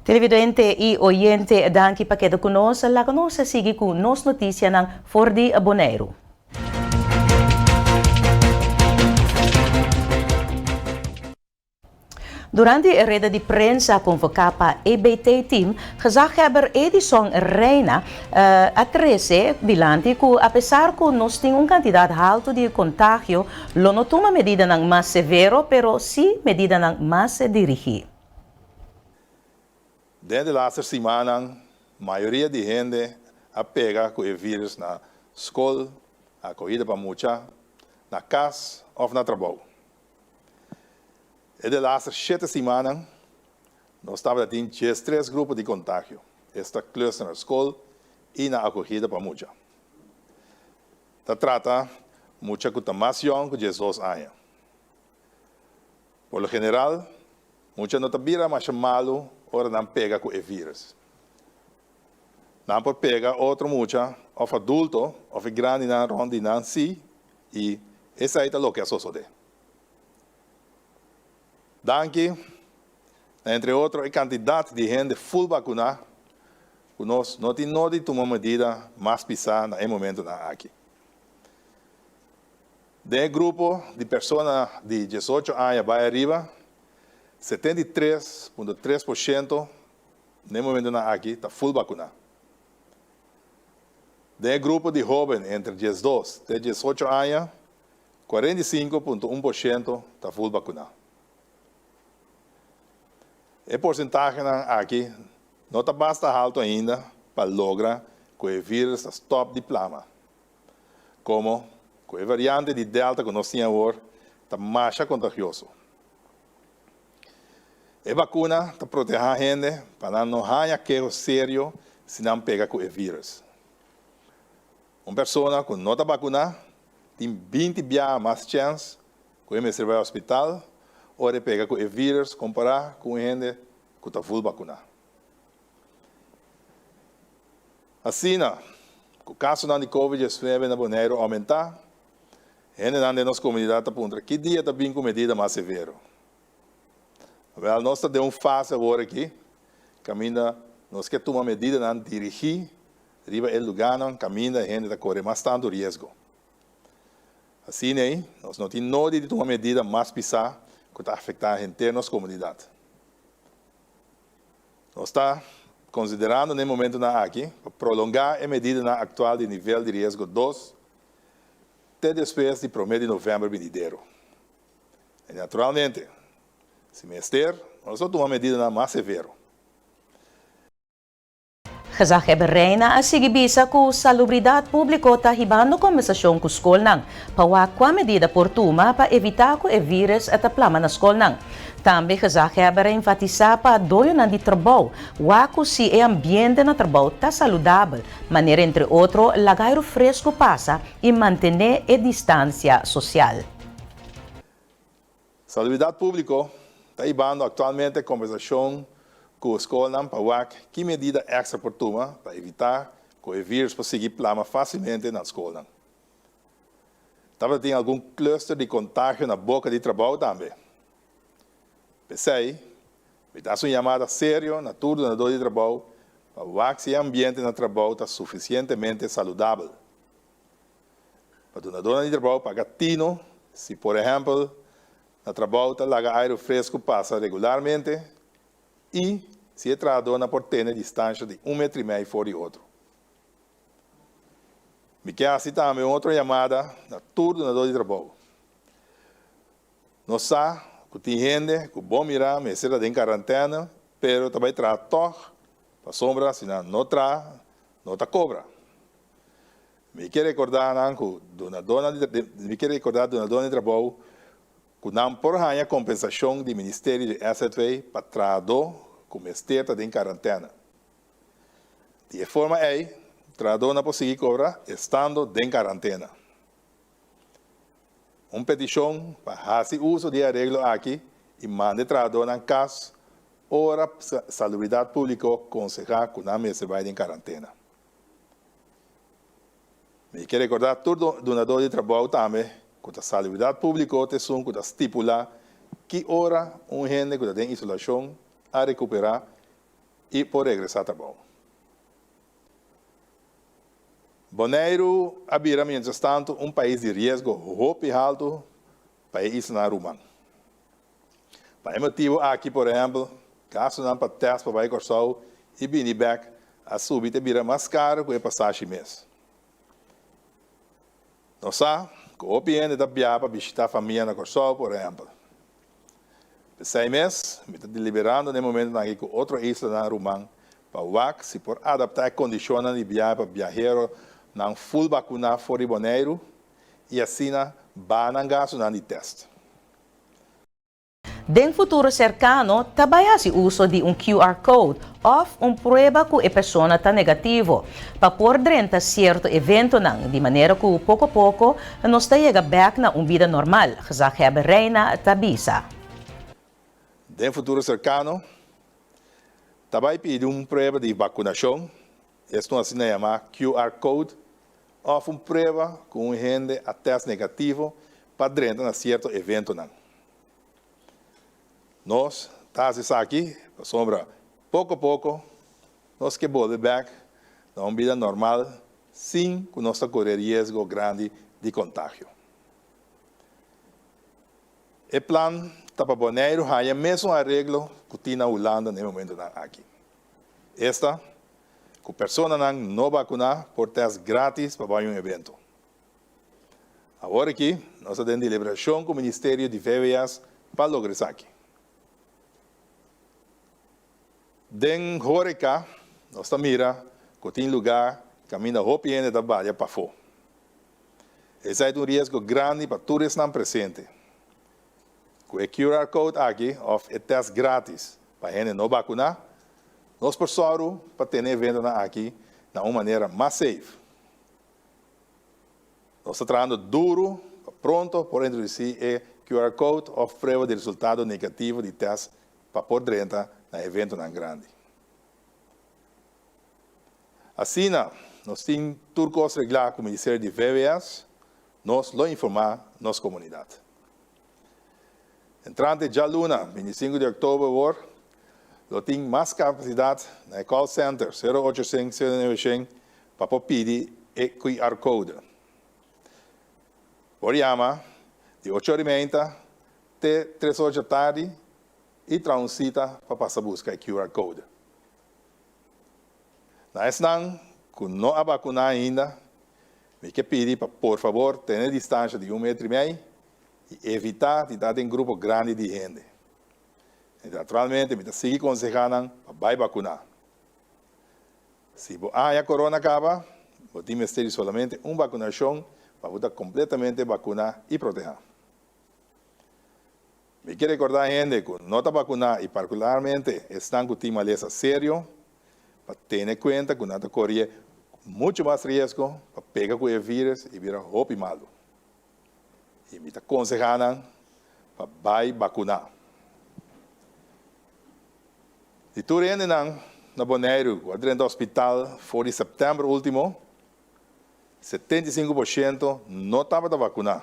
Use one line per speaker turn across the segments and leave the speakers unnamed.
Televidente i oyente, danki pa keda ku nos. Laga nos sigui ku nos notisianan for di Boneiru. Durante e reda di prensa konvoká pa EBT Team, gezaghebber Edison Reina a trese dilanti ku apesar ku nos tin un kantidat haltu di kontagio, lo no tuma medidanan mas severo pero sí medidanan mas dirigí.
Den de laster simannan, mayoria di hende a pega ku e vírus na skol, akohida pa mucha, na kas òf na trabou. E delaster shete simannan nos tabata tin diestres grupo di kontagio, esta cluster na skol i na akogida pa mucha. Ta trata mucha ku ta mas yòn ku diesdos aña. Por lo general, mucha no ta bira masha malu ora nan pega ku e vírus. Nan por pega otro mucha òf adulto òf e grandinan rònt di nan sí i esei ta loke a sosodé. Danki na entre otro e kantidat di hende ful bakuná ku nos no tin nodi tuma medida mas pisá na e momentunan aki. Den e grupo di persona di diesocho aña bai ariba, 73.3 porshento na e momentunan aki ta ful bakuná. Den e grupo di hóben entre 12 te 18 aña, 45.1% ta ful bakuná. E porsentahenan aki no ta basta haltu ainda pa logra ku e vírus ta stòp di plama. Komo ku e variante di Delta ku nos tin awor ta masha kontagioso. E bakuna ta protehá hende pa nan no haña keho serio si nan pega ku e vírus. Un persona ku no ta bakuná tin 20 biaha mas chèns ku e mester bai hospital ora e pega ku e vírus kompará ku un hende ku ta ful bakuná. Asina, ku kasonan di Covid 19 na Boneiru oumentá, hendenan den nos komunidat ta puntra ki dia ta bin ku medida mas severo. Wèl, nos ta den un fase awor aki kaminda nos ke tuma medidanan dirigí riba e lugánan kaminda e hende ta kore mas tantu riesgo. Asina ei, nos no tin nodi di tuma medida mas pisá ku ta afektá henter nos komunidat. Nos ta konsiderando na e momentunan aki pa prolongá e medidanan aktual di nivel di riesgo dos te despues di promé di novèmber binidero. I naturalmente, si mester, nos lo tuma medidanan mas severo.
Gezaghebber Reina a sigui bisa ku Salubridat Públiko ta hibando kombersashon ku skolnan pa wak kua medida por tuma pa evitá ku e vírus ta plama na skolnan. Tambe Gezaghebber a enfatisá pa doñonan di trabou wak ku si e ambiente na trabou ta saludabel, manera entre otro laga airu fresku pasa i mantené e distansia sosial.
Salubridat Públiko ta hibando aktualmente kombersashon ku skolnan pa wak ki medida èkstra por tuma pa evitá ku e vírus por sigui plama fásilmente na skolnan. Tabata tin algun klùster di kontagio na boka di trabou tambe. P'esei, mi ta hasi un yamada serio na tur dunadó di trabou pa wak si e ambiente na trabou ta sufisientemente saludabel. Pa dunadónan di trabou paga tino si por ehèmpel na trabou ta laga airu fresku pasa regularmente i si e trahadónan por tene distansha di un metro i mei for di otro. Mi ke hasi tambe un otro yamada na tur dunadó di trabou. Nos sa ku tin hende ku bon mirá mester ta den karantèna pero ta bai traha tòg pasobra si nan no traha no ta kobra. Mi ke rekordá nan ku dunadónan di mi ke rekordá dunadónan di trabou ku nan por haña kompensashon di Ministerio di SZW pa trahadó ku mester ta den karantèna. Di e forma ei, trahadónan por sigui kobra estando den karantena. Un petishon pa hasi uso di e areglo aki i manda e trahadónan kas ora Salubridat Públiko konsehá ku nan mester bai den karantena. Mi ke rekordá tur dunadó di trabou tambe ku ta Salubridat Públiko ta esun ku ta stipulá ki ora un hende ku ta den isolashon a rekuperá. i por regresá trabou. Boneiru a bira mientrastantu un pais di riesgo hopi haltu pa e islanan ruman. Pa e motibu aki, por ehèmpel, gastunan pa tèst pa bai Kòrsou i bini bèk a subi te bira mas karu ku e pasashi mes. Nos sa ku hopi hende ta biaha pa bishitá famia na Kòrsou, por ehèmpel. P'esei mes, mi ta deliberando na e momentunan aki ku otro islanan ruman pa wak si por adaptá e kondishonnan di biahe pa biaheronan ful bakuná for di Boneiru i asina baha nan gastunan di tèst.
Den futuro serkano ta bai hasi uso di un QR code òf un prueba ku e persona ta negativo pa por drenta sierto eventonan, di manera ku poko poko nos ta yega bèk na un bida normal, gezaghebber Rijna ta bisa.
Den futuro serkano ta bai pidi un prueba di bakunashon, esun asina yamá QR code, òf un prueba ku un hende a tèst negativo pa drenta na sierto eventonan. Nos ta hasi esaki pasobra poko poko nos ke bolbe bèk na un bida normal sin ku nos ta kore riesgo grandi di kontagio. E plan ta pa Boneiru haña mesun areglo ku tin na Hulanda na e momentunan aki. Esta ku personanan no bakuná por tèst grátis pa bai un evento. Awor aki nos ta den deliberashon ku Ministerio di VWS pa logra esaki. Den horeca nos ta mira ku tin lugá kaminda hopi hende ta balia pafó. Esei ta un riesgo grandi pa tur esnan presente. Ku e QR code aki òf e tèst grátis pa hende no bakuná, nos por sòru pa tene eventonan aki na un manera mas safe. Nos ta trahando duru pa pronto por introdusí e QR code òf prueba di resultado negativo di tèst pa por drenta na eventonan grandi. Asina nos tin tur kos reglá ku Ministerio di VWS, nos lo informá nos komunidat. Entrante djaluna 25 di òktober awor lo tin mas kapasidat na e call center sero ocho shen sero nuebe shen pa por pidi e QR code. Por yama di ocho ora y meinta te tres ora djatardi y traha un cita pa pasa busca e QR code. Na esnan cu no a vacuna ainda, mi ke pidi pa por favor tene distancia di un metro y mei y evita di ta den grupo grandi di hende. Y naturalmente mi ta sigui conseha nan pa bay vacuna. Si bo a haña corona caba, bo tin mester di solamente un vacunacion pa bo ta completamente vacuna y proteha. Mi ke recorda hende cu no ta vacuna y particularmente esnan cu tin malesa serio pa tene cuenta cu nan ta corie mucho mas riesgo pa pega cu e virus y bira hopi malo. Y mi ta conseha nan pa bay vacuna. Di tur hendenan na Boneiru ku a drenta hospital for di sèptèmber último, 75% no tabata vakuná.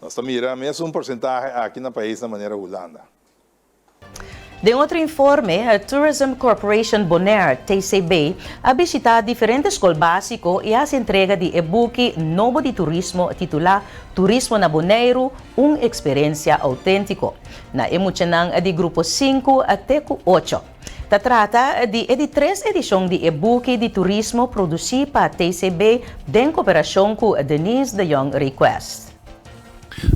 Nos ta mira mesun porsentahe aki na paisnan manera Hulanda.
Den otro informe, Tourism Corporation Bonaire, TCB, a bishitá diferente skol básiko i hasi entrega di e buki nobo di turismo titulá Turismo na Boneiru, un eksperensia outéntiko. Na e muchanan di grupo sinku te ku ocho. Ta trata di e di tres edishon di e buki di turismo produsí pa TCB den koperashon ku Denise de Jong Request.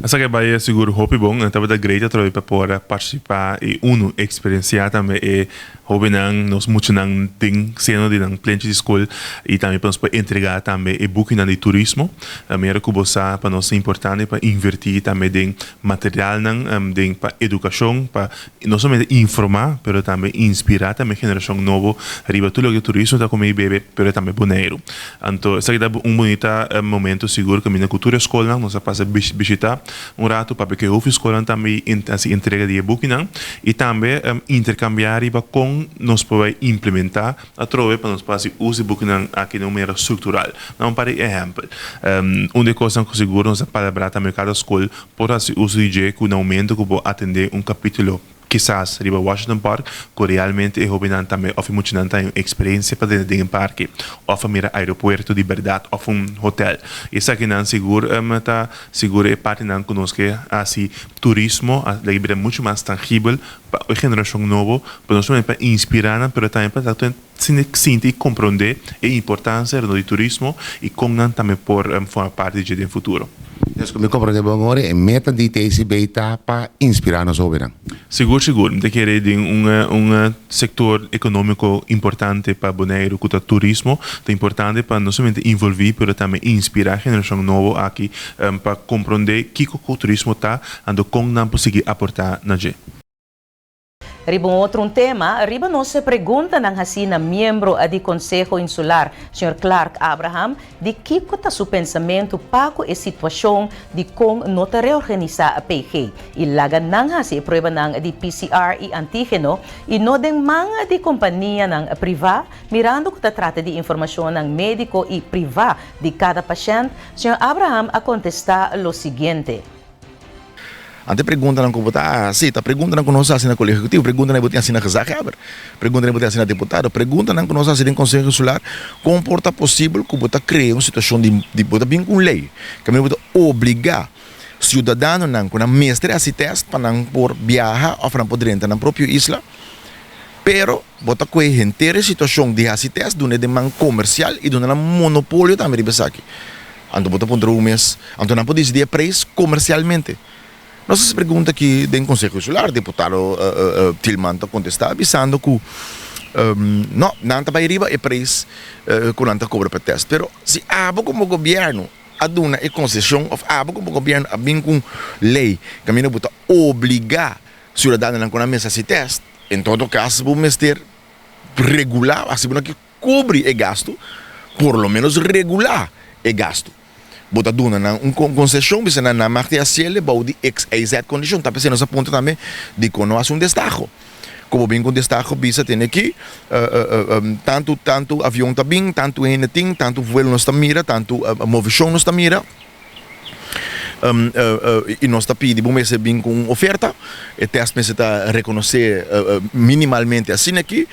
Esaki a bai sigur hopi bon. Tabata great atrobe pa por a partisipá i unu eksperensiá tambe e Hobennan, nos muchanan den seno di nan plenchi di skol i tambe pa nos por entregá tambe e bukinan di turismo. Manera ku bo sa pa nos ta importante pa invertí tambe den materialnan den pa edukashon pa no solamente informá pero tambe inspirá tambe generashon nobo riba tur loke turismo ta kome i bebe pero tambe Boneiru. Anto esaki ta un bunita momento sigur kaminda ku tur e skolnan nos a pasa bishitá Un ratu papia ku e hofi skolnan tambe hasi entrega di e bukinan i tambe interkambiá riba kon nos por bai implementá atrobe pa nos por hasi uso di bukinan aki den un manera struktural. Na un par di ehèmpel, un di e kosnan ku sigur nos a palabrá tambe kada skol por hasi uso di dje ku na momentu ku bo atendé un kapítulo. kisas riba Washington Park ku realmente e hobennan tambe òf e muchanan ta haña un eksperensia pa drenta den e parke òf a mira aeropuerto di bèrdat òf un hotèl. Esakinan sigur ta sigur e partinan ku nos ke hasi turismo a lei bira muchu mas tangibel pa e generashon nobo, pa no solamente pa inspirá nan pero tambe pa sinti i komprondé e importansia rondó di turismo i kon nan tambe por forma parti di dje den futuro.
Dus ku mi komprondé bon ora, e meta di TCB ta pa inspirá nos hóbennan.
Sigur sigur, mi ta kere den un un sektor ekonómiko importante pa Boneiru ku ta turismo, ta importante pa no solamente involví pero tambe inspirá generashon nobo aki pa komprondé kiko ku turismo ta anto kon nan por sigui aportá na dje.
Riba un otro un tema, riba nos e preguntanan hasí na miembro di Konseho Insular, señor Clark Abraham, di kiko ta su pensamentu pa ku e situashon di kon no ta reorganisá PG i laga nan hasi e pruebanan di PCR i antígeno i no den man di kompanianan privá, mirando ku ta trata di informashonnan médiko i privá di kada pashènt, señor Abraham a kontestá lo siguiente.
Anto e preguntanan ku bo ta hasi ta preguntanan ku nos hasi na Kolegio Ehekutivo, preguntanan ku bo tin hasi na Gezaghebber, preguntanan ku bo tin hasi na diputado, preguntanan ku nos hasi den Konseho Insular, kon por ta posibel ku bo ta krea un situashon di di bo ta bin ku un lei kaminda bo ta obligá siudadanonan ku nan mester hasi tèst pa nan por biaha òf nan por drenta nan propio isla, pero bo ta kohe henter e situashon di hasi tèst duna e den man komersial i duna nan monopolio tambe riba esaki. Anto bo ta puntra bo mes, anto nan por disidí e preis komersialmente? Nos hasi pregunta aki den Konseho Insular, diputado Thielman ta kontestá bisando ku no, nan ta bai riba e preis ku nan ta kobra pa tèst. Pero si abo komo gobièrnu a duna e konseshon òf abo komo gobièrnu a bin ku un lei kaminda bo ta obligá siudadanonan ku nan mester hasi tèst, en todo kaso bo mester regulá, hasi bo nan ke Kubri e gastu, por lo menos regulá e gastu. Bo ta duna nan un konseshon, bisa nan nan mag di hasiel bou di x, y, z kondishon. Ta p'esei nos a puntra tambe dikon no hasi un destaho. Ku bo bin ku un destaho bisa tene aki tantu tantu avion ta bin, tantu hende tin, tantu vuelo nos ta mira, tantu movishon nos ta mira. I nos ta pidi bo mester bin ku un oferta. E tèst mester ta rekonosé minimalmente asina aki.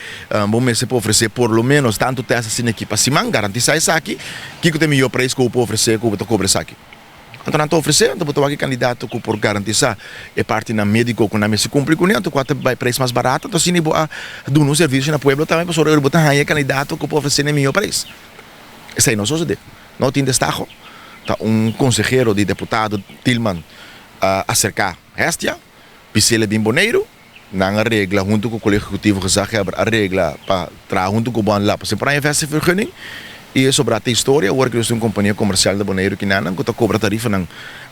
Bo mester por ofresé por lo ménos tantu tèst asina aki pa siman, garantisá esaki. Kiko ta e mihó preis ku bo por ofresé ku bo ta kobra esaki? Anto nan ta ofresé, anto bo ta wak e kandidato ku por garantisá e partinan médiko ku nan mester kumpli kuné, anto kua ta bai preis mas barato. Anto asina bo a duna un servisio na pueblo tambe pasobra bo ta haña e kandidato ku por ofresé na e mihó preis. Esei no sosodé. No tin destaho, ta un konsehero di deputado Thielman a aserká Hestia, Pisela bin Boneiru. Nan a regla huntu ku Kolegio Ehekutivo Gezaghebber a regla pa traha huntu ku Bonlab pa por haña vestigvergunning. I e sobrá ta historia. Awor ku nos tin un kompania komersial na Boneiru kinanan ku ta kobra tarifanan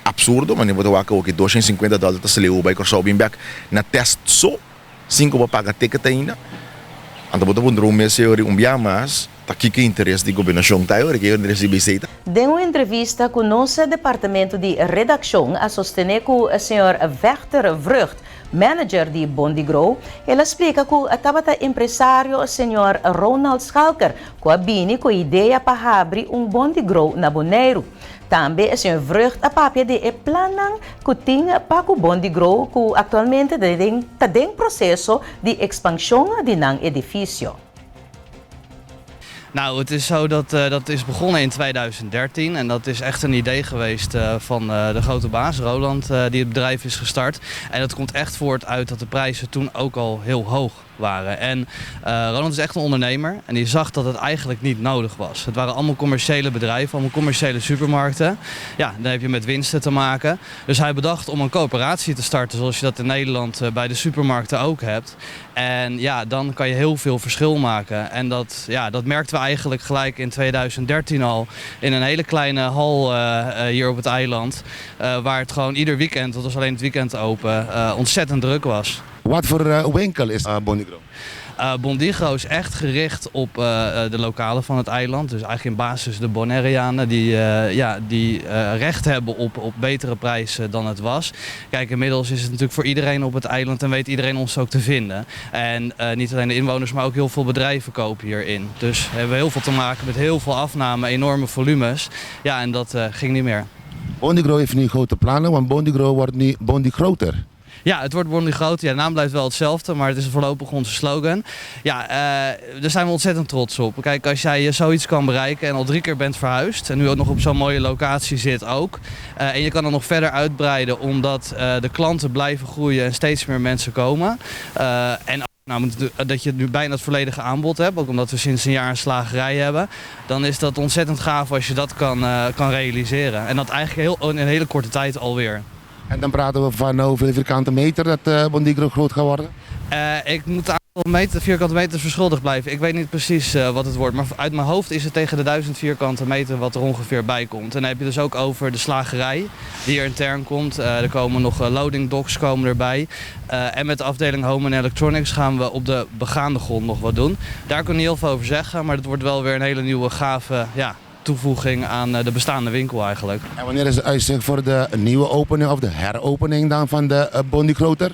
apsurdo, manera bo ta wak awor ki 250 dòler ta sali awor bai Kòrsou bin bèk na tèst so. Sin ku bo paga ticket ainda, anto bo ta puntra un mes señor un bia mas ta kiko interes di gobernashon ta ora kiko interes di BC ta.
Den un entrevista ku nos departamento di redakshon a sostené ku señor Vechter Vrugt, manager di Bondigrow, el a splika ku tabata empresario señor Ronald Schalker ku a bini ku e idea pa habri un Bondigrow na Boneiru. Tambe e señor Vrugt a papia di e plannan ku tin pa ku Bon di Grow ku aktualmente ta den proseso di ekspanshon di nan edifisio.
Nou, het is zo dat dat is begonnen in 2013 en dat is echt een idee geweest van de grote baas Roland die het bedrijf is gestart. En dat komt echt voort uit dat de prijzen toen ook al heel hoog waren. En Roland is echt een ondernemer en die zag dat het eigenlijk niet nodig was. Het waren allemaal commerciële bedrijven, allemaal commerciële supermarkten. Ja, dan heb je met winsten te maken. Dus hij bedacht om een coöperatie te starten zoals je dat in Nederland bij de supermarkten ook hebt. En ja, dan kan je heel veel verschil maken. En dat, ja, dat merkten we eigenlijk gelijk in 2013 al in een hele kleine hal hier op het eiland. Waar het gewoon ieder weekend, dat was alleen het weekend open, ontzettend druk was.
Wat voor winkel is Bondigro?
Bondigro is echt gericht op de lokalen van het eiland. Dus eigenlijk in basis de Bonaireanen die, ja, die recht hebben op, op betere prijzen dan het was. Kijk, inmiddels is het natuurlijk voor iedereen op het eiland en weet iedereen ons ook te vinden. En niet alleen de inwoners, maar ook heel veel bedrijven kopen hierin. Dus hebben we heel veel te maken met heel veel afname, enorme volumes. Ja, en dat ging niet meer.
Bondigro heeft nu grote plannen, want Bondigro wordt nu Bondigroter.
Ja, het wordt Bondi Groter. Ja, de naam blijft wel hetzelfde, maar het is voorlopig onze slogan. Ja, daar zijn we ontzettend trots op. Kijk, als jij zoiets kan bereiken en al drie keer bent verhuisd en nu ook nog op zo'n mooie locatie zit ook. En je kan dan nog verder uitbreiden omdat de klanten blijven groeien en steeds meer mensen komen. En nou, dat je nu bijna het volledige aanbod hebt, ook omdat we sinds een jaar een slagerij hebben, dan is dat ontzettend gaaf als je dat kan realiseren. En dat eigenlijk in een hele korte tijd alweer.
En dan praten we van hoeveel vierkante meter dat Bondigro groot gaat worden?
Ik moet het aantal vierkante meters verschuldigd blijven. Ik weet niet precies wat het wordt, maar uit mijn hoofd is het tegen de 1000 vierkante meter wat er ongeveer bij komt. En dan heb je dus ook over de slagerij die er intern komt. Er komen nog loading docks komen erbij. En met de afdeling Home and Electronics gaan we op de begaande grond nog wat doen. Daar kan ik niet heel veel over zeggen, maar dat wordt wel weer een hele nieuwe gave, ja, toevoeging aan de bestaande winkel eigenlijk.
En wanneer is het uitzicht voor de nieuwe opening of de heropening dan van de Bondi Groter?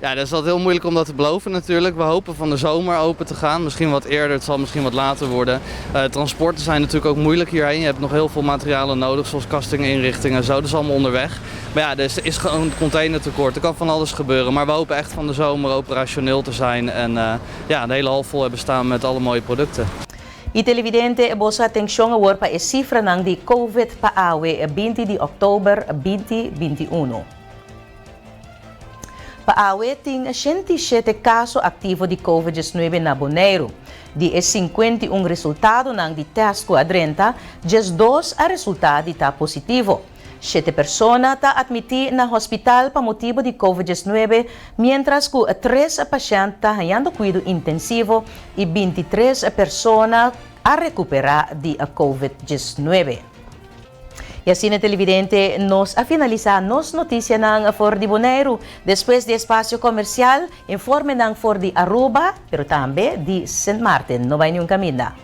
Ja, dat is altijd heel moeilijk om dat te beloven natuurlijk. We hopen van de zomer open te gaan. Misschien wat eerder, het zal misschien wat later worden. Transporten zijn natuurlijk ook moeilijk hierheen. Je hebt nog heel veel materialen nodig, zoals kastingen, inrichtingen en zo. Dat is allemaal onderweg. Maar ja, er is gewoon een containertekort. Er kan van alles gebeuren. Maar we hopen echt van de zomer operationeel te zijn. En ja, de hele hal vol hebben staan met alle mooie producten.
I televidente, boso atenshon awor pa e sifranan di Covid pa awe 20 di òktober 2021. Pa awe tin 107 kaso aktivo di Covid-19 na Boneiru. Di e 51 resultadonan di tèst ku a drenta, 12 a resultá di ta positivo. Shete persona ta atmití na hospital pa motibu di Covid 19, miéntras ku tres pashènt ta hañando kuido intensivo i 23 persona a rekuperá di Covid 19. I asina, televidente, nos a finalisá nos notisianan for di Boneiru. Despues di espasio komersial, informenan for di Aruba, pero tambe di Sint Maarten. No bai ningun kaminda.